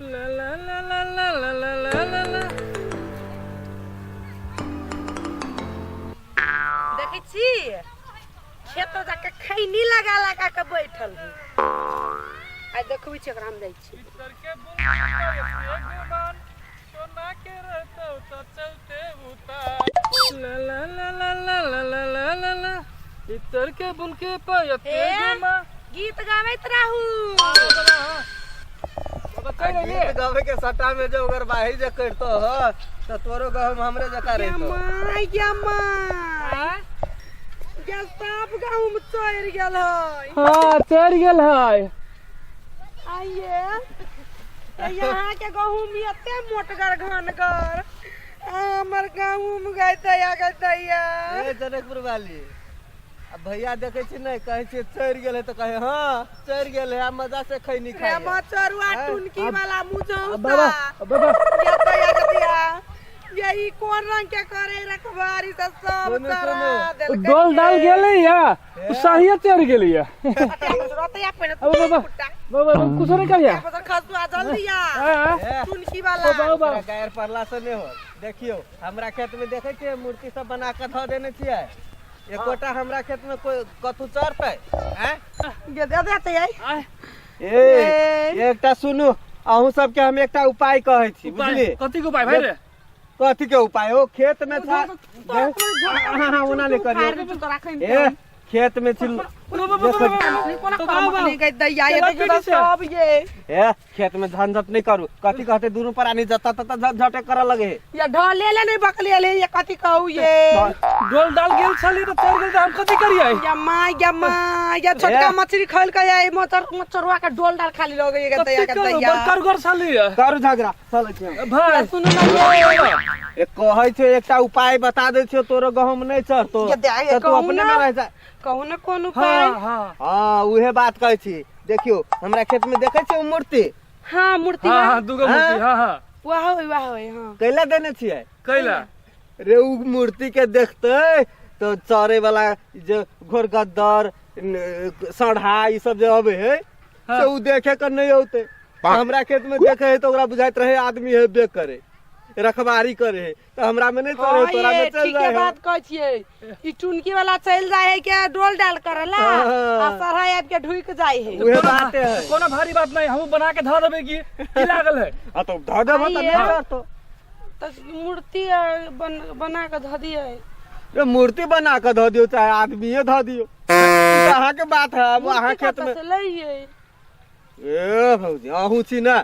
ला ला ला ला ला ला ला ला ला ला। देखै छी खेत जाके खैनी लगा लगा के बैठल है। आइ देखबै छी एकरा, हम जाइ छी। इतर के बुलबुल पर से गुमान, सोना के रहतौ त चलते उतार। ला ला ला ला ला ला ला ला ला ला। इतर के बुलके पर से ए? गुमान। गीत गाबैत रहू। बाबा, चलि गीत अयलियै? गावे के सट्टा में जो अगर बाही जे करतो हो तो तोरो गहम हमरे जका रहितो। माय गे my. आँय? गे सब गहूम चढ़ि गेल है। हाँ, चढ़ि गेल है। आइए तऽ यहाँ के गहूम एते मोटगर घनगर आ हमर गहूम गै दैया गै दैया। ए जनकपुर वाली, आ भैया देखै छी नहि कहै छी चढ़ि गेलै तऽ कहै हँ चढ़ि गेलै, आ मजा से खैनी रे खाइ। मचरुआ आँय? टुनकी वाला मुझौसा। बाबा बाबा। गे दैया गे दैया, ये ई कोन रंग के करे रखबारी से सब सुनू, चरा सुनू। देलकै। डोल डाल गेलै या सहिए चढ़ि गेलै या। रतैया पहिने। अब बाबा। बाबा, कुछो नहि करिया। खसुआ जल्दी आ। आँय? ए, टुनकी वाला। ओ बाबा। ओकरा गायर पड़ला से नहि होत। देखियौ, हमरा खेत में देखै छियै मूर्ति सब बना कऽ धऽ देने छियै, एकोटा हमरा खेत में कोई कथू चढ़तै? आँय? गे दे देते आई। आँय? ए, एकटा सुनू, अहूँ सबके हम एकटा उपाय कहै छी, बुझली? कथी के उपाय भाइ रे? कथी के उपाय हो? खेत में था, हाँ हाँ, ओना नहि करियौ। ए, खेत में छी। सब ये ए, खेत में झंझट नहीं करू। कथी कहते, दुनू प्राणी जता तता झंझटे करऽ लगे है। या ढले ले नहीं बकले ले, ये कथी कहू ये? डोल डाल गेल छली तऽ चढ़ि गेल, तऽ हम कथी करियै? या माँ या माँ, या छोटका ए। मछली खैल के या मचर मचरुआ के डोल डाल खाली लगे ये कथी दैया के करू? दैया। बड़ करगर छली। करू झगड़ा, चलै छी हम। भाइ। सुनू ना ये। ए, कहै छै एकटा उपाय बता दै छियौ, तोरो गहूम नहि चढ़तौ। ये दे, ये तऽ तू कहू अपने ना। में रह जा। कहू ना कोन उपाय? हाँ हाँ। हाँ, उहे बात कहै छी। देखियौ, हमरा खेत में देखै छियै ओ मूर्ति? हाँ, मूर्ति। हाँ हाँ, दूगो मूर्ति। हाँ हाँ। वाह होय, वाह होय, हाँ। कैला देने छियै? कैला? रे, उ मूर्ति के देखते तो चरे वाला जे घोरगद्दर सढ़ा ई सब जे अबे है, हाँ। से उ देखे के नहीं औते। हमरा खेत में देखे है तो ओकरा बुझाइत रहे आदमी है, बे करे रखबारी करे है, तो हमरा में नहीं चढ़े। हाँ तोरा ये में चल ठीके जाए है। बात कहै छियै। ई टुनकी वाला चलि जाइ है के डोल डाल करला हाँ। आ सरहा आबि के ढुकि जाइ है। उहे बाते है। कोनो भारी बात नहीं, हमहूँ बना के धऽ देबै। की की लागल है? हाँ, तो धऽ देबो तऽ आइए। नहीं चढ़तो। तऽ मूर्ति बना के धऽ दियै। रे, मूर्ति बना के धऽ दियौ चाहे आदमीये धऽ दियौ, ई तऽ अहाँके बात है। अब अहाँ मूर्ति खेत में कतऽ से लैयै? ए भौजी, अहूँ छी ने।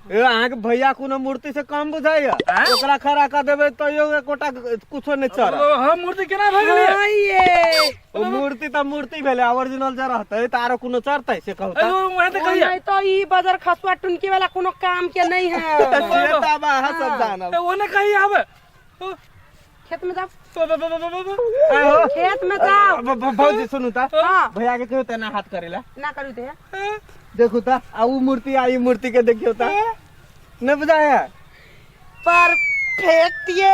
ए, अहाँके भैया कोनो मूर्ति से कम बुझाइया? आँय? ओकरा खड़ा कऽ देबै तैयो एकोटा कुछो नहि चढ़त। हम मूर्ति केना भऽ गेलियै? हाँ ये। ओ मूर्ति तऽ मूर्ति भेलै, ओरिजिनल जे रहतै तऽ आरो कोनो चढ़तै से कहू तऽ। वएह तऽ कहिया। नहीं तो ई बजर खसुआ टुनकी वाला कोनो काम के नहीं है। से तऽ आब अहाँ सब जानब। ओ नहि कही आबै। खेत में जाओ। आइ हो। खेत में जाओ। भौजी, सुनू तऽ। हाँ। भैया के कहियौ तऽ एना हाथ करेला। ना करू दे। देखू तऽ, आ उ मूर्ति आ ई मूर्ति के देखियौ तऽ, नहि बुझाइया? परफेक्ट ये।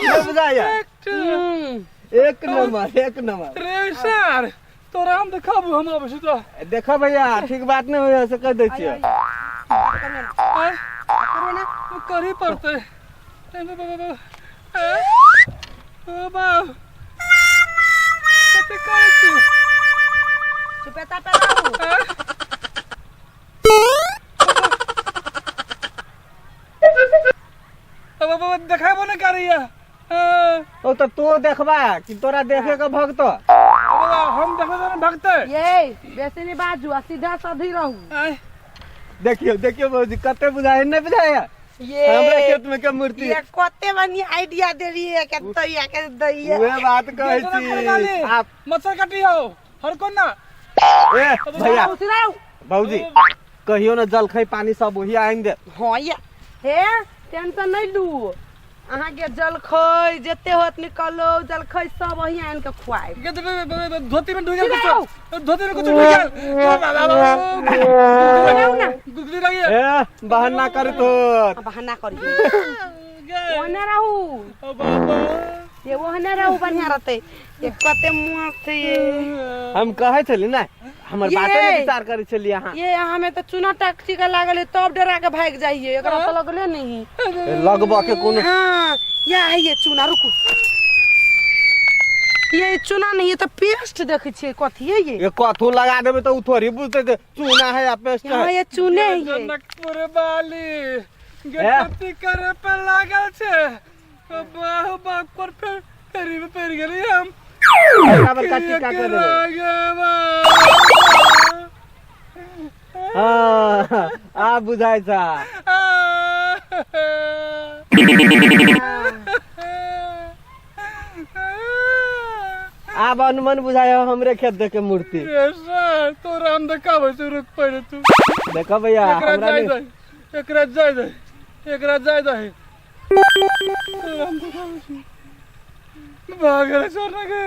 नहि बुझाइया? हम्म। एक नंबर, एक नंबर। रे सर, तोरा हम देखाबू, हम अबै छी तऽ। देखो भैया, ठीक बात नहि होइया से कहि दै छियै। आँय? करो ना। करही पड़तै। ए, बा, बा, बा, बा। ए, ओ बाप, कते करै छी? चुपेता पे रहू। आँय? अब अब अब देखाबो नहि करैया। हाँ। ओ तऽ तू देखबा कि तोरा देखे के भगतो? अब हम देखबै तऽ भगतै। ये बेसी नहीं बाजू आ सीधा साधी रहू। आँय? देखियौ देखियौ भौजी, कते बुझाइ नहि बुझाइया ये हमरा खेत में के मूर्ति? ये कते बढ़िया आइडिया देलिए के दैया के दैया। उहे बात कहै छी आप। मच्छर काटी हो हर कोन ना। ए भैया। सीधा रहू। भौजी, कहियो ने जलखै पानी सब वही आनि दे। हाँ ये हे, टेंशन नहीं लू। अहाँके जलखै जते होत निकलो, जलखै सब वही आनि के खुआएब। के धोती में ढुक गेल। सीधा कुछो धोती में कुछो ढुक गेल। बनाउ ना। गुगली लगी। ए, बहाना कर तो। बहाना करिए, ओने रहू। ओ बाबा। ये ओहने रहू बढ़िया रहते। ये कते मस्त है ये। हम कहै छली ने, हमर ये। बाते ने विचार करै छली अहाँ। ये हमें तो चूना टाक टीका लागल है तब डरा के भाग जाइए, एकरा तो लगले नहीं। लगबऽ के कोनो। हाँ, या है ये चूना, रुकू, ये चूना नहीं, ये तो पेस्ट देखे छियै, कथी है ये? ये कथू लगा देबै तऽ उ थोड़ी बुझतै जे चूना है या पेस्ट यहाँ है। ये चूने है ये। जनकपुर बाली गणपति करे पे लागल छै, बाहु बाप पर फेर फेरी में पड़ गेली हम। बड़का बड़का टीका कर देबै। हाँ, आब बुझाइ छ। आब अनुमान बुझाय हमरे खेत देख के मूर्ति। रे सर, तोरा हम देखाबै छी, रुक पहिले तू। देखो भैया, एकरा हमरा जाय नहि दही, एकरा जाय दही, एकरा जाय दही, तोरा हम देखाबै छी। भागल सर ना गे।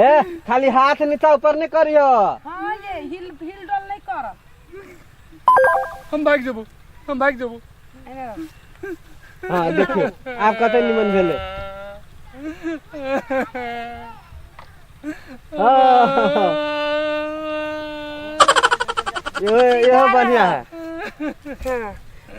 ए, खाली हाथ नीचा ऊपर नहीं करियो। हाँ, ये हिल हिल डोल नहीं करब। हम भाग जेबो, हम भाग जेबो। हाँ देखियो आब कते निमन भेलै। हाँ, इहो इहो बढ़िया है। हाँ,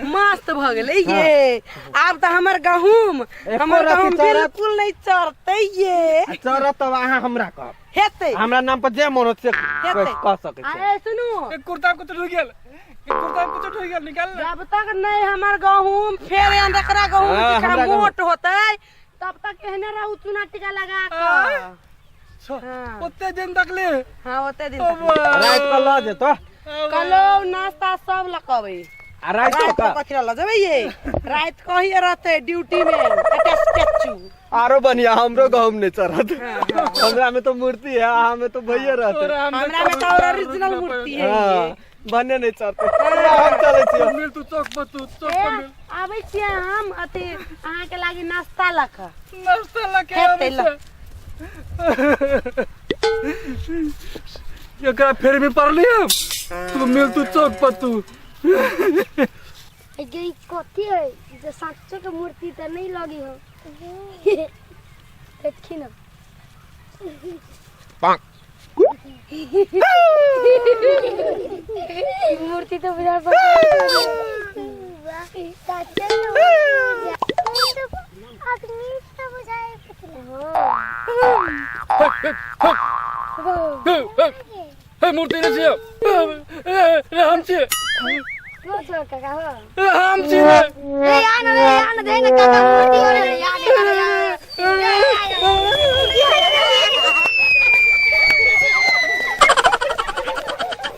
मस्त भऽ गेलै ये। आब तऽ हमर गहूम, एको हमर रत्ती गहूम चरत। बिल्कुल नहीं चढ़तै ये। आ चढ़त तब अहाँ हमरा कहब। हेतै। हमरा नाम पर जे मन होत से हेतै। कह सकै छी। अरे सुनू, एक कुर्ता कुछ ढुक गेल, एक कुर्ता कुछ ढुक गेल, निकाल ले। जब तक नहीं हमर गहूम फेर एकरा गहूम हाँ, जेकरा हमरा गहूम। मोट होतै तब तक एहने रहू चूना टीका लगा कऽ। हाँ। ओते दिन तक ले। हाँ, ओते दिन तक। राति कऽ लऽ जेतो। कलो नाश्ता सब लकबै। आ राति रात कऽ कऽ कथी लऽ जेबै ये? रात कऽ ही रहतै ड्यूटी में एकटा स्टैचू। आरो बढ़िया, हमरो गहूम नहीं चढ़त। हमरा में तो मूर्ति है, अहाँ में तो भैये रहते। तोरा हम हमरा में तो और ओरिजिनल मूर्ति है। हाँ, भने नहीं चढ़ते। हम चलै छियै। मिल तू चौक पर, तू चौक ए, पर मिल। आबै छियै हम अथी अहाँके लागी नाश्ता लऽ कऽ। नाश्ता लके हेतै आबै ल। छै। एकरा फेर भी पड़ली हम। तू मिल तू चौक पर तू। गे, ई कथी है जे साँचो के मूर्ति तऽ नहीं लगी हो? देखी ना, ई मूर्ति तो बुझा पड़ साँचे के मूर्ति आदमी तो बुझाए हो। हे, मूर्ति नै छियै रे, हम छियै। काका हो? हम छियै। रे, आ न रे, आ न, दे न काका, मूर्ति हो रे, आ न रे, आ।